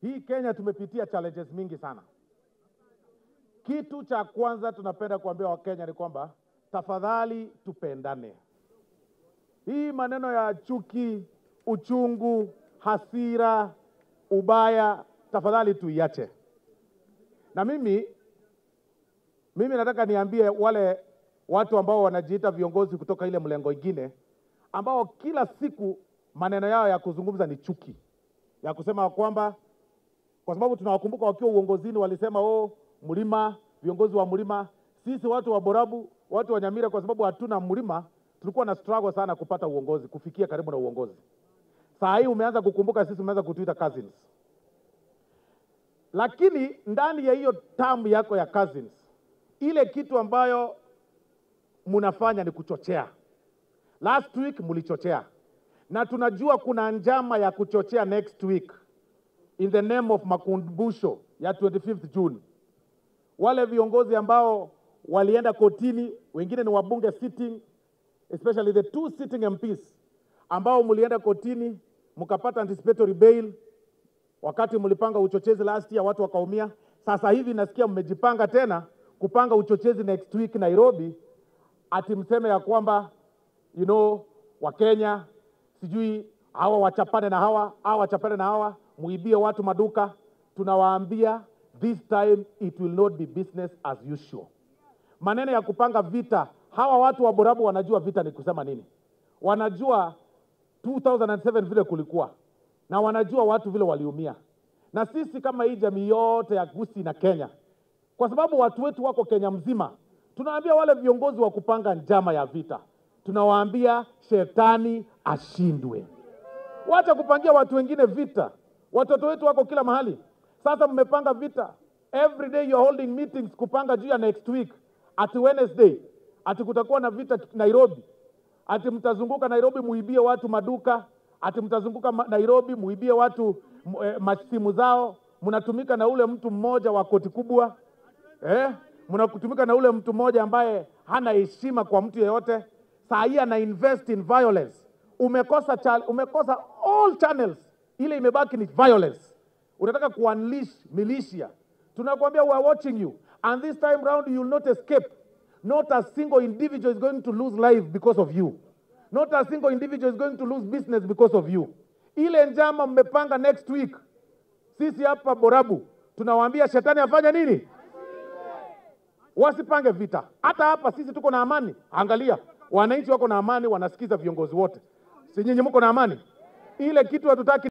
Hii Kenya tumepitia challenges mingi sana. Kitu cha kwanza tunapenda kuambia Wakenya ni kwamba tafadhali tupendane. Hii maneno ya chuki, uchungu, hasira, ubaya, tafadhali tuiache. Na mimi nataka niambie wale watu ambao wanajiita viongozi kutoka ile mlengo ingine, ambao kila siku maneno yao ya kuzungumza ni chuki, ya kusema kwamba kwa sababu tunawakumbuka wakiwa uongozini walisema oh, mlima, viongozi wa mlima, sisi watu wa Borabu, watu wa Nyamira, kwa sababu hatuna mlima, tulikuwa na struggle sana kupata uongozi, kufikia karibu na uongozi. Saa hii umeanza kukumbuka sisi, umeanza kutuita cousins. Lakini ndani ya hiyo term yako ya cousins, ile kitu ambayo mnafanya ni kuchochea. Last week mlichochea. Na tunajua kuna njama ya kuchochea next week in the name of makumbusho ya 25th June. Wale viongozi ambao walienda kotini, wengine ni wabunge sitting, especially the two sitting MPs, ambao mlienda kotini mkapata anticipatory bail wakati mlipanga uchochezi last year, watu wakaumia. Sasa hivi nasikia mmejipanga tena kupanga uchochezi next week Nairobi, ati mseme ya kwamba you know, Wakenya sijui hawa wachapane na hawa, hawa wachapane na hawa, muibie watu maduka. Tunawaambia this time it will not be business as usual. Maneno ya kupanga vita, hawa watu wa Borabu wanajua vita ni kusema nini. Wanajua 2007 vile kulikuwa, na wanajua watu vile waliumia. Na sisi kama hii jamii yote ya Gusii na Kenya, kwa sababu watu wetu wako Kenya mzima, tunaambia wale viongozi wa kupanga njama ya vita, tunawaambia shetani ashindwe. Wacha kupangia watu wengine vita. Watoto wetu wako kila mahali. Sasa mmepanga vita. Every day you are holding meetings kupanga juu ya next week. Ati Wednesday, ati kutakuwa na vita Nairobi. Ati mtazunguka Nairobi muibie watu maduka. Ati mtazunguka Nairobi muibie watu masimu zao. Mnatumika na ule mtu mmoja wa koti kubwa. Mnatumika na ule mtu mmoja ambaye hana heshima kwa mtu yeyote. Saa hii ana invest in violence. Umekosa all channels. Ile imebaki ni violence. Unataka ku-unleash militia. Tunakuambia we are watching you. And this time round you will not escape. Not a single individual is going to lose life because of you. Not a single individual is going to lose business because of you. Ile njama mmepanga next week, sisi hapa Borabu tunawaambia shetani afanye nini? Wasipange vita. Hata hapa sisi tuko na amani. Angalia, wananchi wako na amani, wanasikiza viongozi wote. Si nyinyi mko na amani? Ile kitu hatutaki.